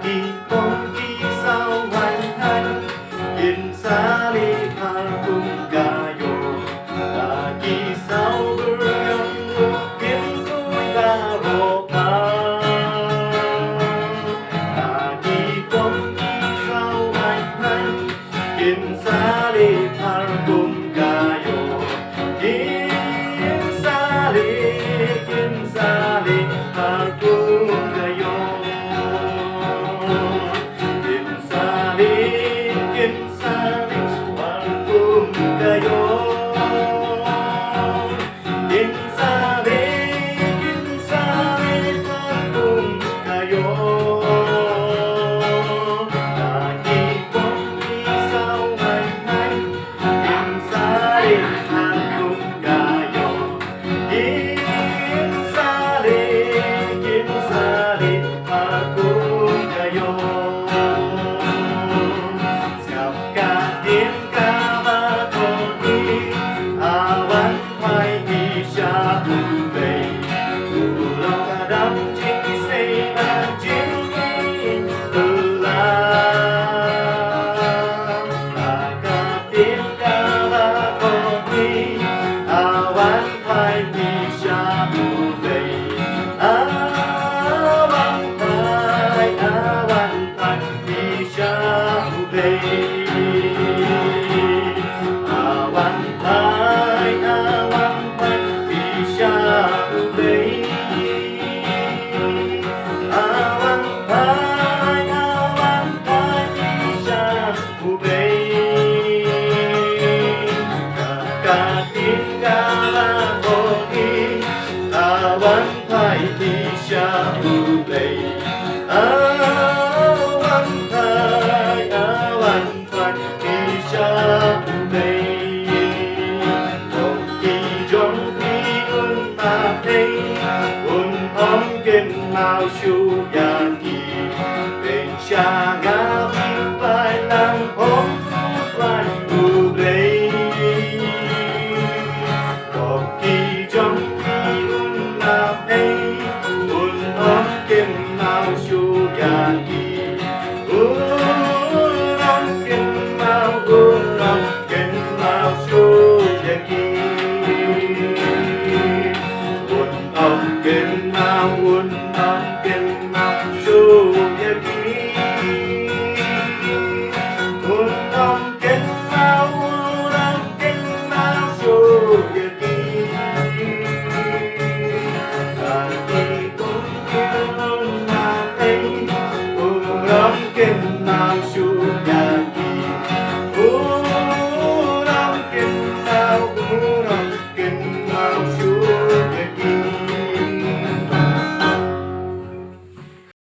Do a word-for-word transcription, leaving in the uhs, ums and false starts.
Ki pom ki saw haiñ haiñ, kin sa leh ha kum ka ïoh. Ki saw byrngem ruh kin tuid baroh khaw. Ki pom ki saw haiñ haiñ, kin sa leh ha kum ka ïoh. Kin sa leh, kin sa leh ha kum ka ïoh. Kin sa leh, kin sa leh ha kum ka ïoh. Kin sa leh, kin sa leh ha kum ka ïoh. Ki pom ki saw haiñ haiñ, kin sa leh ha kum ka ïoh. Kin sa leh, kin sa leh ha kum ka ïoh. Sngap ka ktien kaba khot ïa ngi, a wan phai ngi sha U Blei. U long ka dap jingïaseng bad jingïeit. Sngap ka ktien kaba khot ïa ngi, a wan phai ngi sha U Blei. A wan phai, a wan phai ngi sha U Blei. A wan phai, a wan phai ngi sha U Blei. A wan phai, a wan phai ngi sha U Blei. Ka ktien kaba khot ïa ngi, a wan phai ngi sha U Blei. A wan phai, a wan phai ngi sha U Blei. Ko ki jong phi, un ap ei, un ym kynmaw shuh ïa ki. Peit sha nga, phi phai lang, ong U Trai U Blei. Ko ki jong phi, un ap ei, un ym kynmaw shuh ïa ki. Un ym kynmaw, un ym kynmaw shuh ïa ki. Un ym kynmaw, un ym kynmaw shuh ïa ki. Un ym kynmaw, un ym kynmaw shuh ïa ki. Ka ki kum ki un ap ei, un ym kynmaw shuh ïa